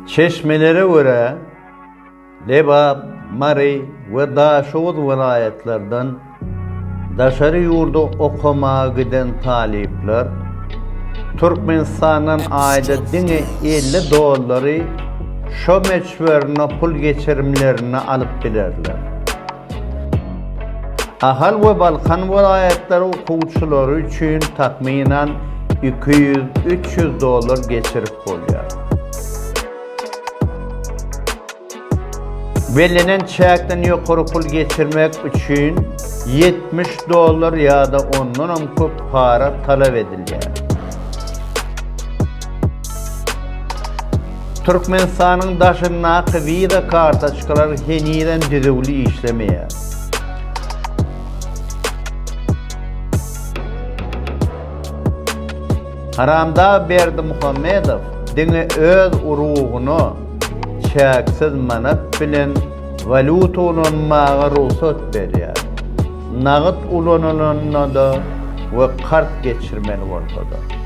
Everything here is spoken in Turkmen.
Çeşmelere görä, Lebap, Mary we Daşoguz welaýatlardan daşary ýurda okamaga giden talyplar Türkmenistandan aýda diňe 50 dollary şo möçberinde pul geçirimlerini alyp bilerler. Ahal we Balkan welaýatlary okuwçylary üçin takmynan 200-300 dollar geçirip bolýar. Bellenen çäkden ýokary pul geçirmek üçin 70 dollar ýa-da ondanam köp para talap edilýär. Türkmenistanyň daşyndaky wiza kartoçkalary henizem düzüwli işlemeýär. Haramdag Berdimuhamedow diňe öz urugyna çäksiz manat bilen walýuta ulanmaga rugsat berýär. Nagyt ulanylanda-da we kart geçirmeli bolsa-da.